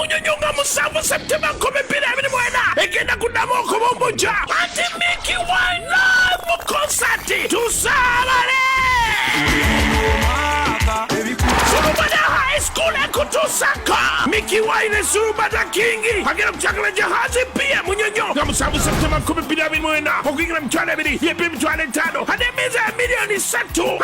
Munyonyo nga 7 Septemba 2024 egenda kuddamu okubumbujja anti Mikie Wine live concert. Tusaabale Sulubada High School ekutusako Mikie Wine, Sulubada King agenda kukyakala Jahazi pia Munyonyo nga 7 Septemba 2024. Okuyingira 20,000, yepe 50,000, ate emmeeza ya 3 miliyoni.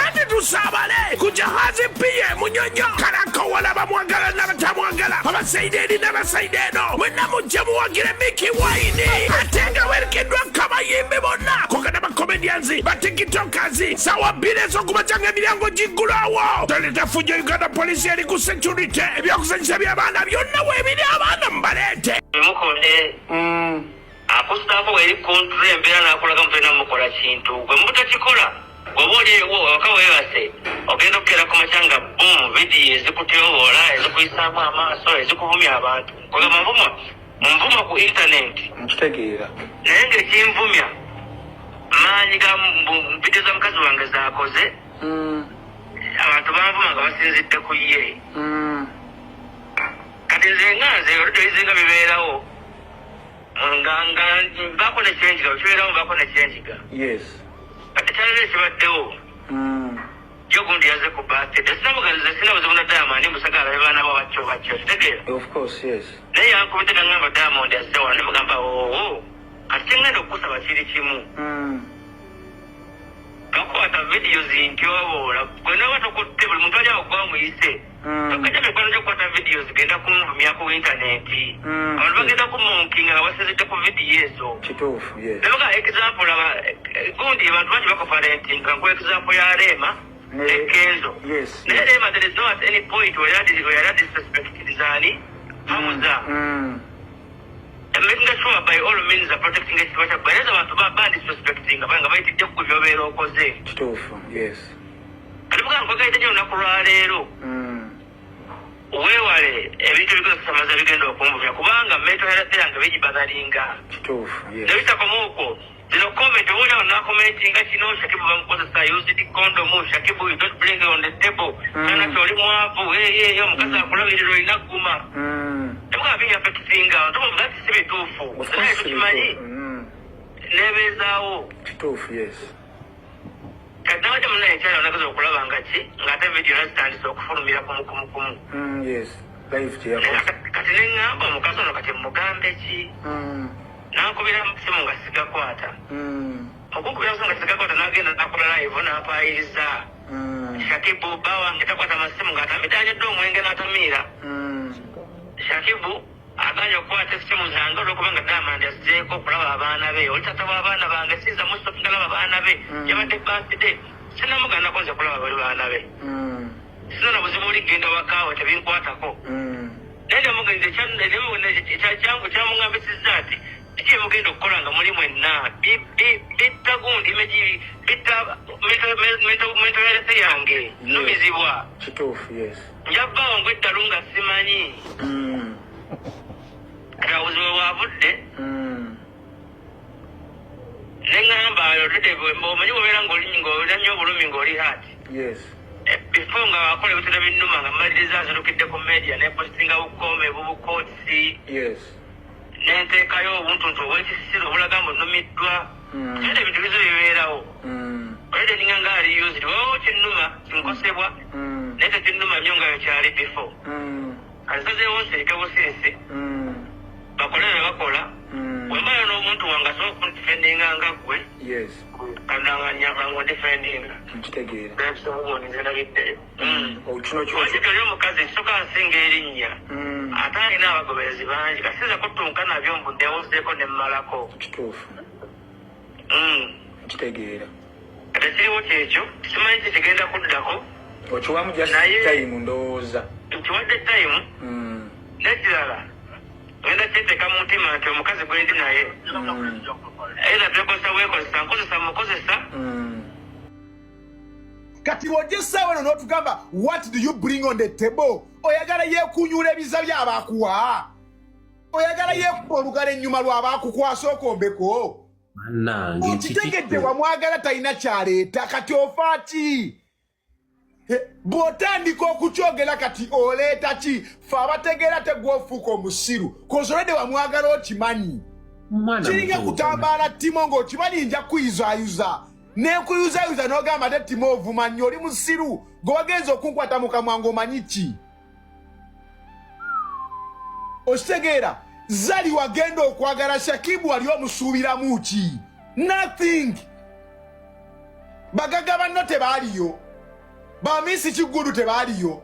Anti tusaabale ku Jahazi pia Munyonyo. Kalakowala bamwagala n'abatamwagala, abasaide eri n'abasaide eno, mwenna mujje muwagire Mikie Wine, ate nga werekeddwa kabayimbi bonna kokana ba comedians, ba TikTokers. Sawa 2 ez'okumakya emiryango giggulawo. Toleta fujjo, Uganda Police eri ku security. Ebyokuzanyisa by'abaana byonna weebiri, abaana mubaleete. Bimukole akusitaako weri control embeera n'akulaga mutolina mukola kintu gwe mutakikola. Bw'oba oli waka weebase, ogenda okukeera ku makya nga boom, vidiyo ezikutyoboola, ezikuyisaamu amaaso, ezikuvumya abantu. Kugamba nvumwa, nvuma ku intaneti. Nkitegeera. Naye ng'ekinvumya maanyi ga vidiyo za mukazi wange zakoze. Abantu banvuma nga basinzidde ku ye. Kati nze nga nze oludda ebizinga bibeerawo nga mbaako nekyenjiga, kibeerawo mbaako nekyenjiga. Kati kyalero ekibaddewo, yo gundi yaze ku birthday, sinabuganiza, sina buzibu na Diamond, musagala alabe baana bo bakyo bakyo, kitegeera? Of course, yes. Naye yankubidde nangamba Diamond azze wano, nemugamba owo. Kati kyengenda okukusaba kiri kimu: tokwata vidiyo zintyoboola. Gwe noba tokutte buli muntu ali awo gwamuyise, tokajja mikwano gyokukwata vidiyo zigenda kunvumya ku intaneti. Abantu bagenda kumunkinga nga basinzidde ku vidiyo ezo. Kituufu, yes. Nabaga example aba gundi, abantu bangi bakomparinga nku example ya Rema ne Kenzo. Naye Rema, there is no at any point where yali disrespected zani Hamza. Making sure by all means are protecting ekitiibwa kya naye abantu bandisrespecting nga bayitidde ku byobeera okoze. Kituufu, yes. Kati buga nkwegayidde nnyo olunaku lwaleero, weewale ebintu ebikozesa bigenda okunvumya, kubanga mental health yange bigibotheringa. Kituufu, yes. Nebitakoma okwo, zino comment oba oliawo nakomentinga kino: "Shakibu bamukozesa used condom, Shakibu, you don't bring on the table." Kana kyoli mwavu, hey, omukazi akulabirira, olina guma. Nebuga binyaffectinga ntomuvuga ti si bituufu. Of naye course. Tukimanyi nebeezaawo. Kituufu, yes. Kati nabadde munaye ekyala onagaza okulaba nga ki ng'ate vidiyo nazitandise okufulumira kumukumukumu. Yes, live gyeyakoze. Kati neŋŋamba omukazi ono, kati mugambe ki? Nankubira simu nga sigakwata. Okunkubira simu nga sigakwata, nagenda nakola live nampayiriza. Shakibu bba wange takwata masimu ng'atamidde, anyedde omwenge n'atamiira. Shakibu aganye okukwata essimu zange olwokuba nga Diamond azzeeko okulaba abaana be. Oli tata w'abaana bange, siyinza musopinga laba abaana be. Yabadde birthday, sinamuganako nze kulaba bali baana be. Sina na buzibu, oli genda wakaawe, tebinkwatako. Naye kyamuŋambisizza nti kiki emugenda okukola nga muli mwenna bitta gundi image, bitta mental health yange, numizibwa. Kituufu, yes. Njavaawo ngweddalu nga simanyi. Kati obuzibu bwavudde, neŋŋamba already omanyi bwobeera ng'olina nnyo obulumi ng'oli hurt. Before nga wakola ebintu binnuma nga mmaliriza, nzirukidde ku media nepositinga bukome bubukootisi, nenteekayo obuntuntu obwekisiro obulaga mbu nnumiddwa. Kale ebintu bizo bibeerawo. Already ninga nga ali used wawo, kinnuma, kinkosebwa, naye tekinnuma nnyo nga kyali before. Kati nsazeewo nsirike busirisi, bakole bye bakola. Wembayo n'omuntu wange asobola okundefendinga nga ggwe, kananganyanga ndefendinga. Nkitegeera. Nze nabiddeyo. Oh, kino kyo. Wakitoli omukazi ekisooka nsinga erinnya, ate alina abagoberezi bangi, kasinza kutunka nabyo mbu newozeeko nemmalako. Kituufu. Nkitegeera. Kati ekiriwo kyekyo, simanyi kikigenda kuddako. Okiwamu just time, ndowooza. Nkiwadde time. N'ekirala, ngenda kyeteeka mu mutima nti omukazi gwendi naye era twekozesa bwekozesa, nkozesa mukozesa. Kati bw'ojja essaawa eno n'otugamba, "What do you bring on the table?" Oyagala yeekunyula ebiza by'abaakuwa, oyagala yeekuba olugalo ennyuma lw'abaakukwasa okombeko. Bannange. Okitegedde, wamwagala, talina kyaleeta, kati ofa ki? Bw'otandika okukyogera kati oleeta ki? Fe abategeera tegwofuuka omusiru kozolede wamwagala okimanyi. Mwana Kiringa muto. kutambaala Timo ng'okimanyi nja kuyuzayuza nenkuyuzayuza n'ogamba ate Timo ovuma nnyo, oli musiru gwe wagenza okunkwata mu kamwa ng'omanyi ki? Okitegeera? Zali wagenda okwagala Shakibu wali omusuubiramu ki? Nothing. Bagaga banno tebaaliyo, bamiisi Kiggundu tebaaliyo,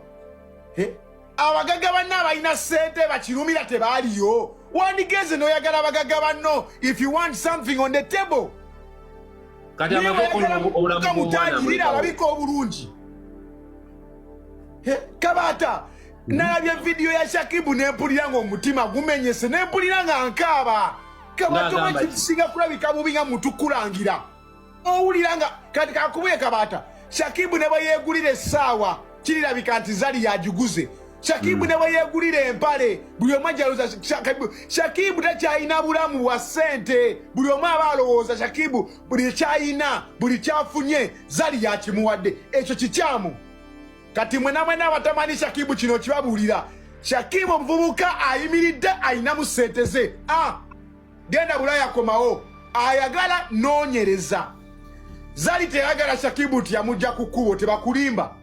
abagaga banno abalina ssente bakirumira tebaaliyo. Wandigenze n'oyagala abagaga banno if you want something on the table. Kati Naye amaze wayagala okulaba obulamu muka bw'omwana mutangirira amulekawo. alabika obulungi. Kabaata, nalabye vidiyo ya Shakibu nempulira ng'omutima gumenyese, nempulira nga nkaaba. Kabaata, N'agamba oba ki? Kisinga kulabika bubi nga muntu kulangira owulira nga kati kakubuye. Kabaata, Shakibu ne bwe yeegulira essaawa kirirabika nti Zali yagiguze. Shakibu ne bwe yeegulira empale buli omu ajaloza Shakibu. Shakibu takyalina bulamu bwa ssente. Buli omu aba alowooza Shakibu buli kyayina, buli kyafunye Zali yakimuwadde. Ekyo kikyamu. Kati mwena mwena abatamanyi Shakibu, kino kibabuulira: Shakibu omuvubuka ayimiridde, ayinamu ssente ze. Ah, genda Bulaya, komawo, ayagala noonyereza. Zali teyagala Shakibu nti yamujja ku kkubo, tebakulimba.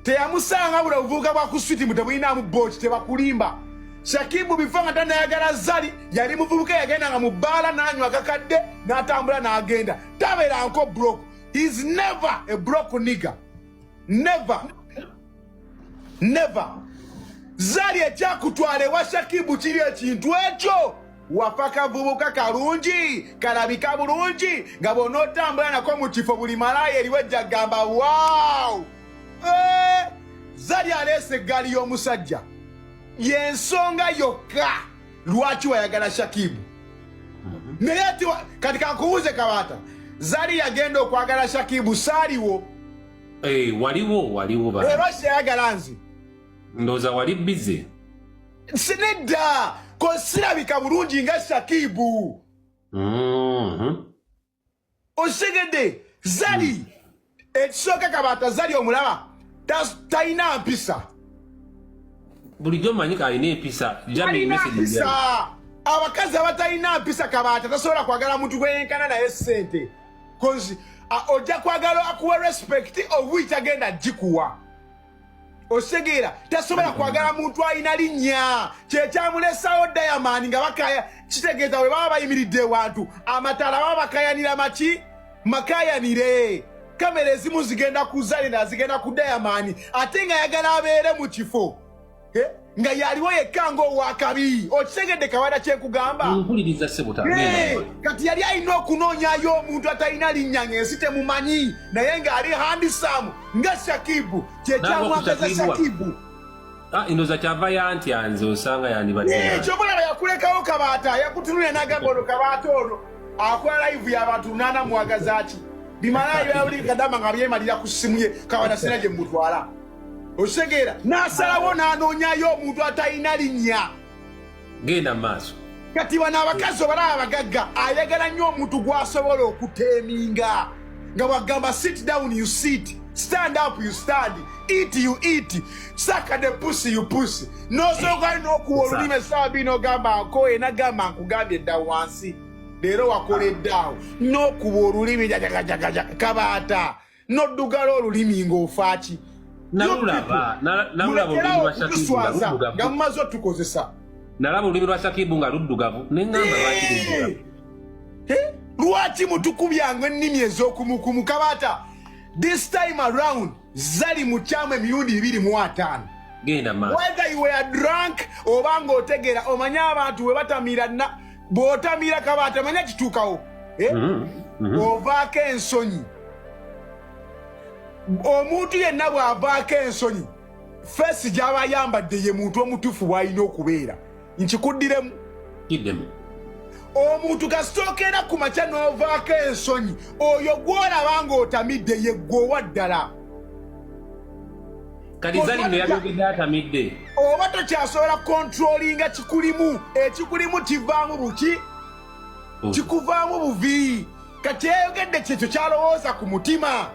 Teyamusanga bula buvubuka bwa ku street mu tebulinamu boki, tebakulimba. Shakibu bifo nga tanayagala Zali yali muvubuka yagendanga mu bbaala n'anywa akakadde n'atambula n'agenda. Tabeeranko broke. He's never a broke nigger, never, never. Zali ekyakutwala ewa Shakibu kiri ekintu ekyo wafa kavubuka kalungi, kalabika bulungi, nga bw'onootambula nako mu kifo buli malaaya eriwo ejja kugamba wow. Eh, Zali aleese eggaali y'omusajja, y'ensonga yokka lwaki wayagala Shakibu. Naye ati kati kankubuuze Kabaata, Zali yagenda okwagala Shakibu saaliwo? Eh, waliwo, waliwo ba. Era seyagala nze. Ndowooza wali busy. Sinedda kosirabika bulungi nga Shakibu. Okitegedde? Zali ekisooka, Kabaata, Zali omulaba talina mpisa. Bulijjo mmanyi alina empisa. Jami Talina message. mpisa. Abakazi abatalina mpisa, Kabaata, tasobola kwagala muntu gweyenkana naye ssente, 'cause ojja kwagala akuwa respect owi tagenda gikuwa. Okitegeera? Tasobola kwagala muntu alina linnya. Kyekyamulesawo Diamond nga bakaya. Kitegeeza bwe baba bayimiridde ewantu amataala baba bakayanira maki makayanire, kamera ezimu zigenda ku Zali na zigenda ku Diamond, ate nga yagala abeere mu kifo, eh, nga yaliwo yekka ng'owakabi. Okitegedde, Kawada, kyenkugamba? Mpuliriza sebuta. Eh, kati yali alina okunoonyayo omuntu atalina linnya ng'ensi temumanyi naye ng'ali handsome nga Shakibu. Kyekyamwagaza Shakibu wa- Shakibu. Ah, ndowooza kyava yantya nze, osanga yandibadde. Ekyobulaba yakulekawo, Kabaata. Yakutunulira n'agamba ono Kabaata ono akola live y'abantu 8 mwagaza ki? Bimalayo byabuli kadama nga byemalira ku ssimu ye. Kabaata sina gye mutwala. Okitegeera? N'asalawo n'anoonyayo omuntu atalina linnya. Genda mu maaso. Kati bano abakazi obalaba abagagga, ayagala nnyo omuntu gw'asobola okuteeminga nga bwagamba sit down you sit, stand up you stand, eat you eat, suck the pussy you pussy. N'osooka n'okuwa olulimi essaawa 2 n'ogamba nkoye, nagamba nkugambye dda wansi leero wakoleddaawo n'okuba olulimi jajagajagaja. Kabaata, n'oddugala olulimi ng'ofaaki. Nalulaba, nalulaba olulimi lwa Shakibu nga kutuswaza nga luddugavu. mumaze otukozesa. Nalaba olulimi lwa Shakibu nga luddugavu neŋŋamba lwaki luddugavu. Eh, lwaki mutukubyanga ennimi ez'okumukumu? Kabaata, this time around Zali mukyamu emirundi 25. Genda mu maaso. Whether you were drunk oba ng'otegeera, omanye abantu we batamira na bw'otamira, Kabaata, manya kituukawo. Eh? Ovaako ensonyi. Omuntu yenna bw'avaako ensonyi, face gy'aba ayambadde ye muntu omutuufu bw'alina okubeera. Nkikuddiremu. Kiddemu. Omuntu kasitookeera ku makya n'ovaako ensonyi, oyo gw'olaba ng'otamidde ye ggwe owa ddala. Kati Zali nno yabyogedde atamidde. Oba tokyasobola controllinga kikulimu, ekikulimu kivaamu buki? Kikuvaamu buvi. Kati yayogedde kyekyo kyalowooza ku mutima.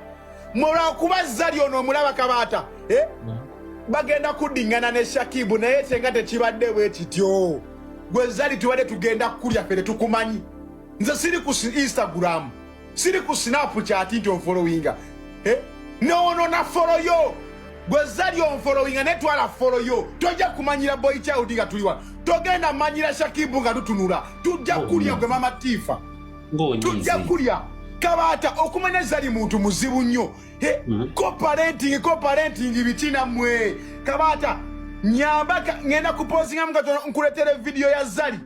Mulwakuba Zali ono omulaba Kabaata, eh? Bagenda kuddingana ne Shakibu, naye senga tekibadde bwe kityo. Gwe Zali tubadde tugenda kukulya ffe tetukumanyi. Nze siri ku Instagram, siri ku Snapchat nti onfollowinga, eh? Noonona follow yo. Gwe Zali onfollowinga, netwala follow yo. Tojja kumanyira boy child nga tuli wano. Togenda manyira Shakibu nga tutunula. Tujja kulya gwe mama Tifa, tujja kulya. Kabaata, okumanya Zali muntu muzibu nnyo. Co-parenting, co-parenting biki nammwe? Kabaata, nyamba, ngenda kupozingamu katono nkuletere vidiyo ya Zali,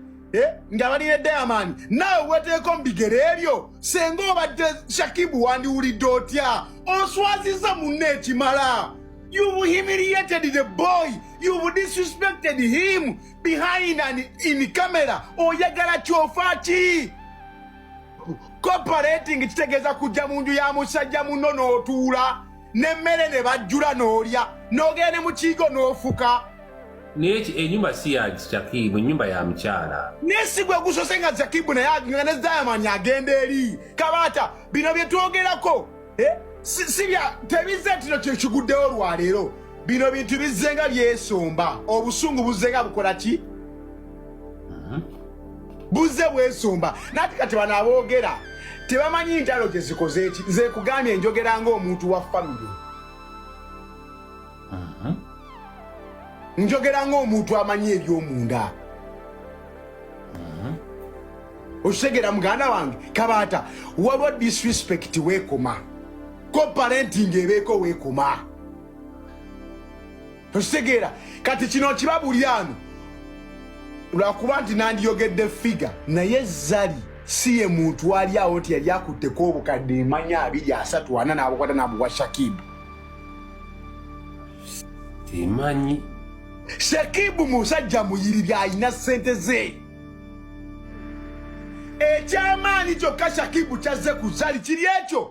nga balina Diamond. Naawe weteeko mu bigere ebyo. Senga obadde Shakibu, wandiwulidde otya? Oswaziza munne ekimala. You've humiliated the boy, you've disrespected him behind and in camera. Oyagala kyofa ki? Co-parenting kitegeeza kujja mu nju ya musajja muno n'otuula n'emmere ne bajjula n'olya n'ogenda ne mu kiigo n'ofuka. Naye enyumba si ya Shakibu, ennyumba ya mukyala. Naye si gwe gusose nga Shakibu naye nga ne Diamond agenda eri. Kabaata, bino bye twogerako, eh, si bya tebizze ntino kyekiguddewo lwaleero. Bino bintu bizze nga byesomba. Obusungu buzze nga bukola ki? Buzze bwesomba. Nati kati bano aboogera tebamanyi ntalo gye zikoze eki. Nze nkugambye, njogera ng'omuntu wa famire, njogera ng'omuntu amanyi ebyomunda. Okitegeera, muganda wange Kabaata? Waliwo disrespect weekoma, co-parenting ebeeko weekoma. Okitegeera? Kati kino kibabuli ano lwakuba nti nandiyogedde figure, naye Zali si ye muntu ali awo nti yali akutteko obukadde emanya abiri, asatu, ana n'abukwata n'abuwa Shakibu. Temanyi. Shakibu musajja muyiribi, alina ssente ze. Ekyamaanyi kyokka Shakibu kyazze ku Zali kiri ekyo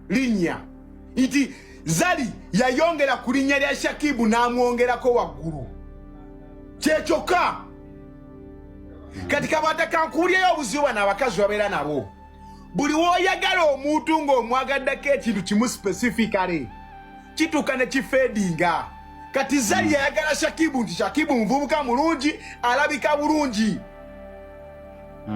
linnya, nti Zali yayongera ku linnya lya Shakibu n'amwongerako waggulu, kyekyokka. Kati Kabaata, kankuwulyeyo obuzibu bano abakazi babeera nabo. Buli w'oyagala omuntu ng'omwagaddako ekintu kimu specifically, kituuka ne kifadinga. Kati Zali yayagala Shakibu nti Shakibu muvubuka mulungi, alabika bulungi.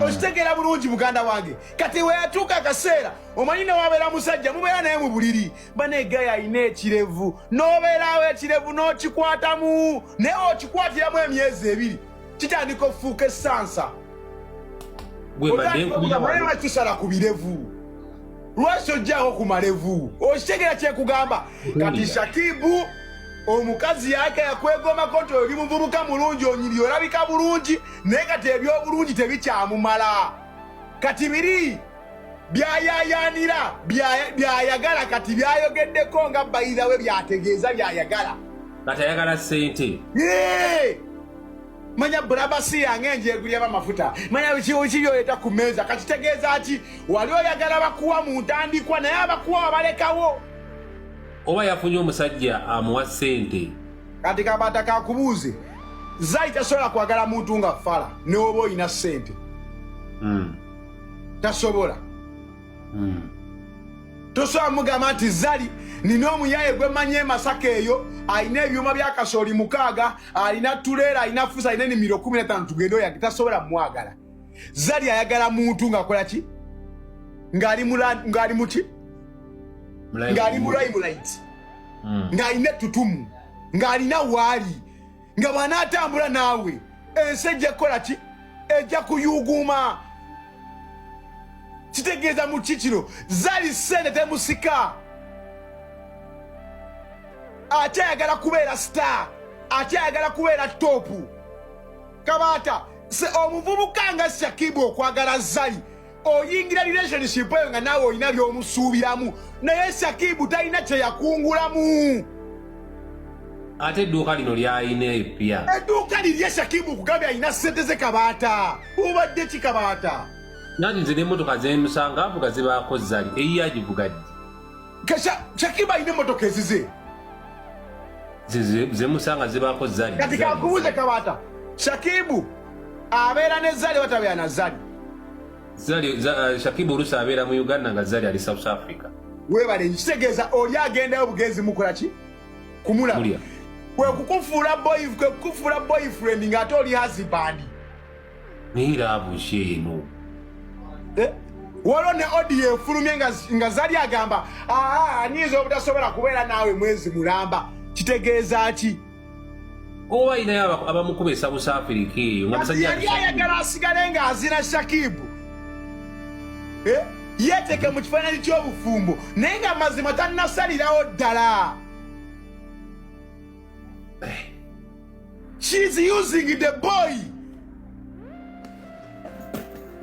Okitegeera bulungi, muganda wange? Kati weyatuuka akaseera, omanyi newabeera musajja mubeera naye mu buliri, banegayo alina ekirevu, n'obeerawo ekirevu n'okikwatamu, naye okikwatiramu emyezi 2, kitandika okufuuka essansa. Gwe mbadde nkubira wano. Lwaki tusala ku birevu? Lwaki tojjaako ku malevu? Okitegeera kyekugamba kati? Shakibu omukazi yake yakwegomako nti oli muvubuka mulungi, onyiri, olabika bulungi, naye kati ebyobulungi tebikyamumala. Kati biri byayayanira, byayagala, kati byayogeddeko nga bayirawe byategeeza byayagala. Kati ayagala ssente. Yee! Manya Brabus yange njegulyamu amafuta, manya biki biki byoleeta ku mmeeza. Kakitegeeza ki? Wali oyagala bakuwa mu ntandikwa, naye abakuwa wabalekawo. Oba yafunye omusajja amuwa ssente. Kati Kabaata, kakubuuze, Zali tasobola kwagala muntu nga fala newoba olina ssente. Tasobola. Tosobola mugamba nti Zali nina omuyaye gwe mmanyi e Masaka eyo, alina ebyuma bya kasooli 6, alina tuleera, alina fusa, alina enimiro 15, tugende oyage. Tasobola mumwagala. Zali ayagala muntu ng'akola ki? Ng'ali muki? Ng'ali mu limelight, ng'alina ettutumu, ng'alina waali, nga bw'anaatambula naawe ensi ejja kukola ki? Ejja kuyuguuma. Kitegeeza mu ki kino? Zali sente temusika, akyayagala kubeera star, akyayagala kubeera top. Kabaata, se omuvubuka nga Shakibu okwagala Zali, oyingira relationship eyo nga naawe olina by'omusuubiramu, naye Shakibu talina kye yakungulamu. Ate edduuka lino lyayina epya. Edduuka lirye. Shakibu kugambye alina sente ze. Kabaata, obadde ki, Kabaata? Nanti nze n'emmotoka zemusanga avuga zibaako Zali, eyiye agivuga ddi? Shakibu alina emmotoka ezize. Zemusanga zibaako Zali. Kati Zali, kankubuuze, Zali. Kabaata, Shakibu abeera ne Zali, batabeera na Zali? Zali Shakibu oluusi abeera mu Uganda nga Zali ali South Africa. Webale, kitegeeza oli agendayo bugenzi mukola ki? Kumulaba. Mulya. Kwe kukufuula boy, kwe kukufuula boyfriend ng'ate oli husband. Naye laavu ki eno? Eh? Waliwo ne audio efulumye nga Zari agamba, aa, nyinza obutasobola kubeera naawe mwezi mulamba. Kitegeeza ki? Oba ayinayo abamukuba e South Africa eyo nga Kati musajja yali ayagala asigale ng'azina Shakibu. Eh? Yeeteke mu kifaananyi ky'obufumbo naye nga mazima tannasalirawo ddala. She's using the boy.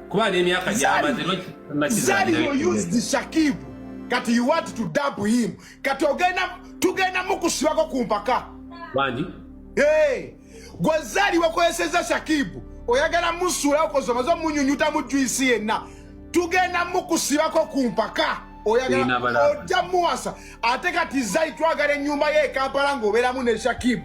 Kuba n'emyaka gy'amaze Zari you used Shakib. Kati you want to dump him. Kati ogenda tugenda mukusibako ku mpaka. Wangi? Hey, gwe Zari wakozesezza Shakib. Oyagala musuula okoze omaze omunyunyuta mu juice yenna. Tugenda mukusibako ku mpaka. Oyagala ojja muwasa. Ate kati Zari twagala ennyumba ye e Kampala ng'obeeramu ne Shakib.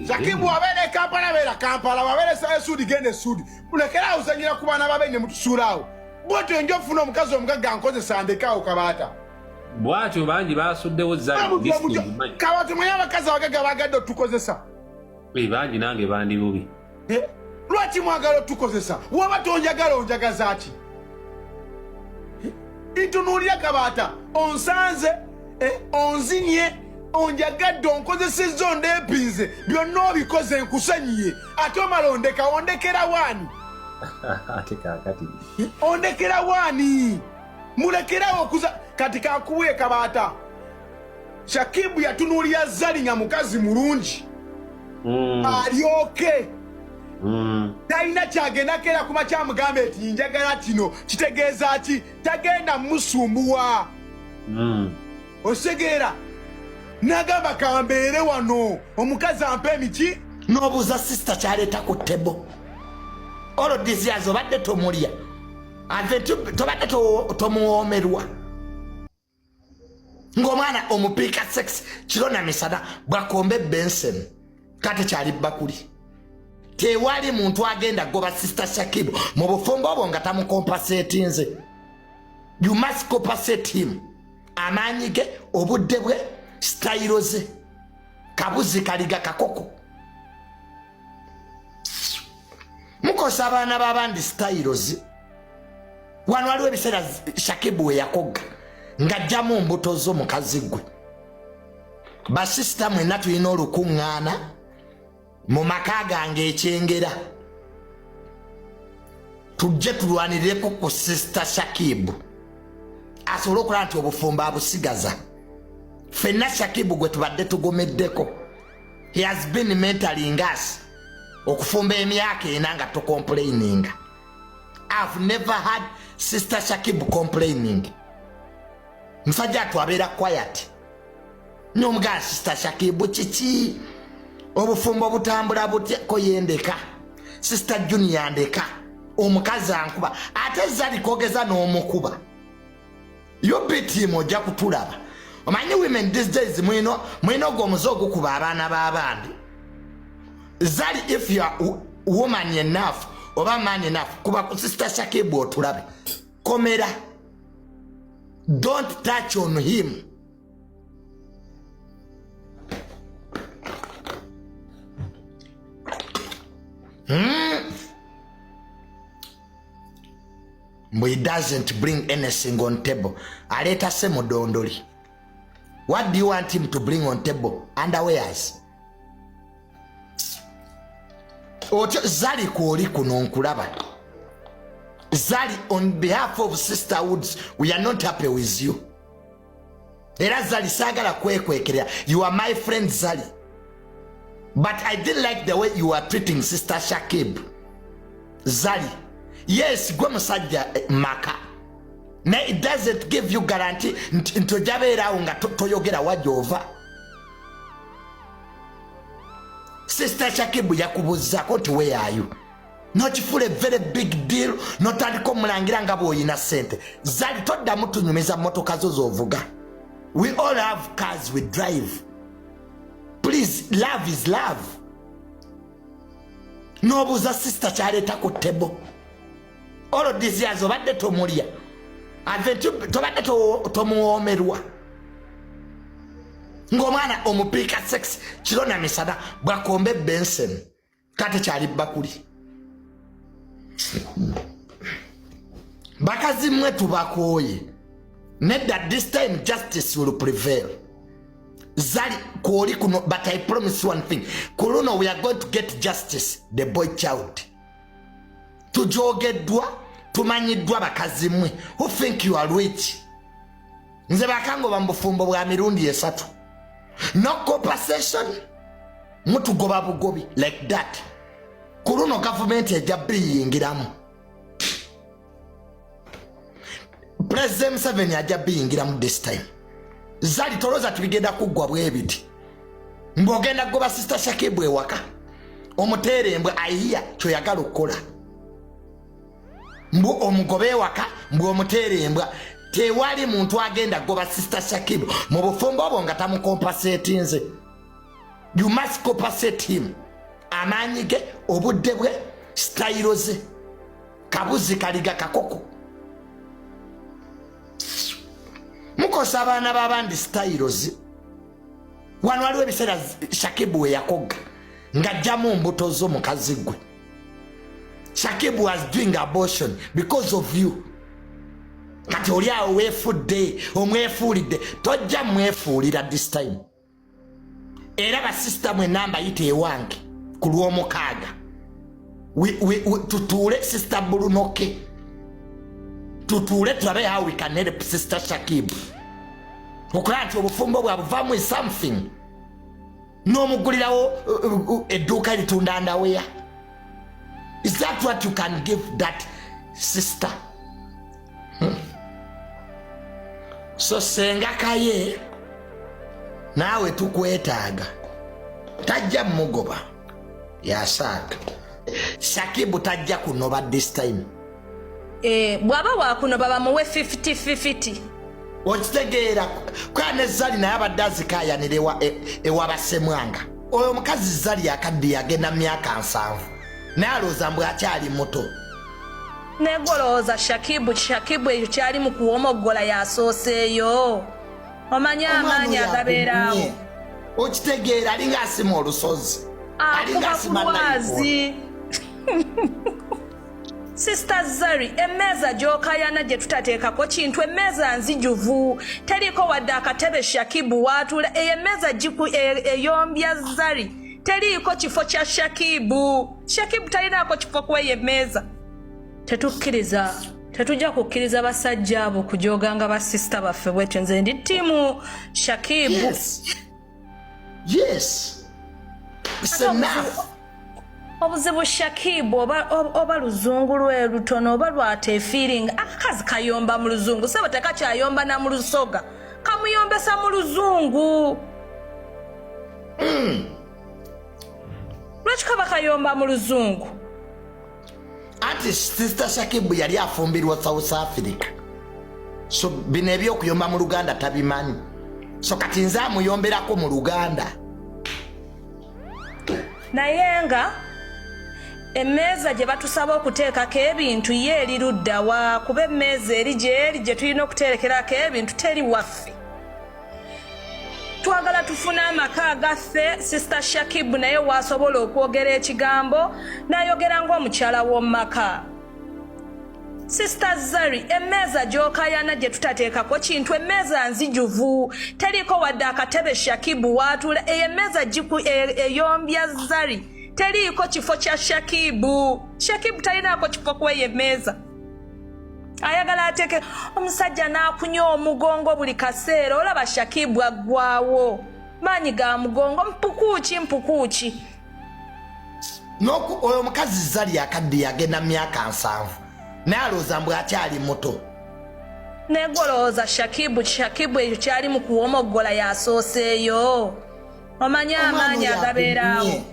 Shakibu wabeera e Kampala beera Kampala, wabeera e Sudi genda e Sudi. Mulekere awo uzannyira ku baana babe ne mutusuula awo. Bw'otyo nja ofuna omukazi omugagga nkozesa ndeke awo Kabaata. Bw'atyo bangi basuddewo Zari. Kabaata omanyi abakazi abagagga baagadde otukozesa. Bangi nange bandi bubi. Lwaki mwagala otukozesa? Waba tonjagala onjagaza ki? Ntunuulira Kabaata, onsanze, onzinye, onjagadde, onkozesezza, ondeepinze, byonna obikoze nkusonyiye, ate omala ondeka, ondekera waani? Ate kaakati. Ondekera waani? Mulekerawo okuza. Kati kankubuye Kabaata, Shakibu yatunuulira Zari nga mukazi mulungi. Alyoke. Talina kyagenda keera kuma kyamugambe nti njagala kino, kitegeeza ki? Tagenda musumbuwa. Osegeera. Nagamba kambeere wano omukazi ampe emiki. N'obuuza sister kyaleeta ku table. All these years obadde tomulya. Ate tobadde tomuwoomerwa. Ng'omwana omupiika sex kiro na misana bwakomba ebenseni kati kyali bbakuli. Tewali muntu agenda goba sister Shakibu mu bufumbo obwo nga tamukompasetinze. You must compensate him. Amaanyi ge, obudde bwe, sitayiro ze. Kabuzi kaliga kakoko. Mukosa abaana b'abandi sitayiro ze. Wano waliwo ebiseera Shakibu we yakogga ng'ajjamu mbuto zo mukazi gwe. Basisita mwenna tulina olukuŋŋaana mu maka gange ekyengera. Tujje tulwanirireko ku Sister Shakibu asobole okulaba nti obufumbo abusigaza. Ffenna Shakibu gwe tubadde tugumiddeko. He has been mentoring us okufumba emyaka ena nga tucomplaininga. I've never had Sister Shakibu complaining. Musajja atu abeera quiet. N'omugaa Sister Shakibu kiki? Obufumbo butambula butya ko yendeka. Sister Junior ndeka. Omukazi ankuba. Ate Zari kogeza n'omukuba. You beat him ojja kutulaba. Omanyi women these days mwino ogwo omuze ogukuba abaana b'abandi. Zari if you are woman enough oba man enough kuba ku Sister Shakibu otulabe. Komera. Don't touch on him. But he doesn't bring anything on table. Aleta se mudondoli. What do you want him to bring on table? Underwears. Otyo Zari kwoli kuno nkulaba. Zari, on behalf of Sister Woods, we are not happy with you. Era Zari sagala kwekwekerera. You are my friend Zari. But I didn't like the way you are treating Sister Shakib. Zari. Yes, gwe musajja maka. Naye it doesn't give you guarantee nti ojabeerawo nga toyogera wajova. Sister Shakibu yakubuzaako nti where are you? Nokifuula a very big deal, notandika omulangira nga bw'olina ssente. Zari toddamu tunyumiza mmotoka zo z'ovuga. We all have cars we drive. Please, love is love. N'obuuza sister kyaleeta ku table. All these years obadde tomulya. Tobadde tomuwoomerwa ng'omwana omupiika sex kiro na misana bwakomba ebensen kate kyali bakuli. Bakazi mwe tubakooye. Nedda, this time justice will prevail. Zari kwoli kuno, but I promise one thing, kuluno we are going to get justice, the boy child. Tujogeddwa, tumanyiddwa bakazi mwe who think you are rich. Nze bakangoba mu bufumbo bwa mirundi 3. No compensation, mutugoba bugobi like that. Kuluno government ejja biyingiramu. President Museveni ajja biyingiramu this time. Zari toloza tubigenda kuggwa bwebiti. Ng'ogenda kugoba Sister Shakibu ewaka. Omuteere embwa ayiya kyoyagala okukola. Mbu omugobe ewaka, mbu omuteere embwa. Tewali muntu agenda kugoba Sister Shakibu mu bufumbo obwo nga tamukompasetinze. You must compensate him. Amaanyi ge, obudde bwe, sitayiro ze. Kabuzi kaliga kakoko. Mukosa abaana b'abandi sitayiro ze. Wano waliwo ebiseera Shakibu we yakogga ng'ajjamu mbuto zo mukazi gwe. Shakibu was doing abortion because of you. Kati oli awo weefudde, omwefuulidde, tojja mwefuulira this time. Era basisita mwenna mbayita ewange ku Lwomukaaga. Tutuule Sister Bulunoke, tutuule tulabe how we can help Sister Shakibu okulaba nti obufumbo bwabwe buvaamu something. N'omugulirawo edduuka eritunda underwear. Is that what you can give that sister? So senga kaye naawe tukwetaaga, tajja mugoba yasaaga. Shakibu tajja kunoba this time. Bw'aba wakunoba bamuwe 50-50. Okitegeera kwa ne Zari naye abadde azikaayanira ewa Basemwanga. Oyo omukazi Zari akaddiye agenda mu myaka 70, naye alowooza mbu akyali muto. Negolowooza Shakibu, Shakibu ekyo kyali mu kuwomoggola yasooseeyo. Omanyi amaanyi agabeeraawo. Okitegeera alinga asima olusozi. Alinga Akuba asima ku lwazi. Sister Zari, emmeeza gy'okayana gye tutateekako kintu, emmeeza nzijuvu, teriiko wadde akatebe Shakibu waatuula. Eyo emmeeza eyombya Zari, teriiko kifo kya Shakibu. Shakibu talinaako kifo ku eyo emmeeza. Tetukkiriza, tetujja kukkiriza basajja abo kujooganga basisita baffe bwetyo. Nze ndi ttiimu Shakibu. Yes. Yes. It's enough. Obuzibu Shakibu oba luzungu lwe lutono oba lwateefiiringa. Akakazi kayomba mu luzungu, sebo tekakyayomba na mu lusoga, kamuyombesa mu luzungu. Lwaki kaba kayomba mu luzungu? Anti Sister Shakibu yali afumbirwa South Africa, so bino ebyokuyomba mu Luganda tabimanyi, so kati nze amuyomberako mu Luganda. Naye nga emmeeza gye batusaba okuteekako ebintu ye eri ludda wa? Kuba emmeeza eri gy'eri gye tulina okuterekerako ebintu teri waffe. Twagala tufune amaka agaffe. Sister Shakibu naye waasobola okwogera ekigambo n'ayogera ng'omukyala w'omu maka. Sister Zari, emmeeza gy'okayana gye tutateekako kintu, emmeeza nzijuvu, teriiko wadde akatebe Shakibu waatuula. Eyo emmeeza eyombya Zari, teriiko kifo kya Shakibu. Shakibu talinaako kifo ku eyo emmeeza. Ayagala ateeke omusajja n'akunya omugongo buli kaseera. Olaba Shakibu aggwawo maanyi ga mugongo, mpukuuki mpukuuki. Oyo omukazi Zari akaddiye agenda mu myaka 70, naye alowooza mbu akyali muto. Negolowooza Shakibu, Shakibu ekyo kyali mu kuwomoggola yasooseeyo. Omanyi amaanyi agabeeraawo.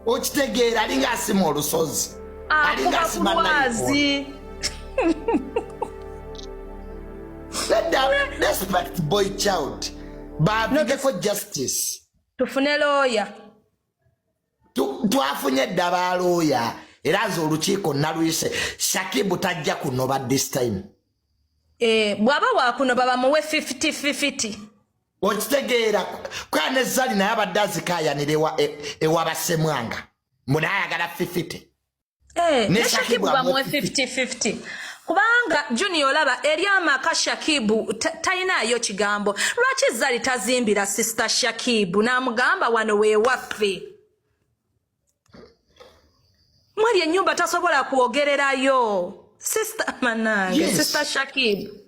Okitegeera alinga asima olusozi. Alinga Akuba ku asima lwazi. Nedda, respect boy child. Baavugeko justice. Tufune looya. Twafunye dda ba looya, era nze olukiiko naluyise. Shakibu tajja kunoba this time. Eh, bw'aba wakunoba bamuwe 50-50. Okitegeera? Kwaya ne Zali naye abadde azikaayanira ewa basemwanga mbu naye ayagala 50. Eh, Ne ne Shakibu Shakibu bamuwe amuwe 50-50, kubanga Junior, olaba eri amaka Shakibu talinaayo kigambo. Lwaki Zali tazimbira Sister Shakibu n'amugamba, "Wano weewaffe"? Mweri ennyumba tasobola kwogererayo. Sister manange. Yes. Sister Shakibu.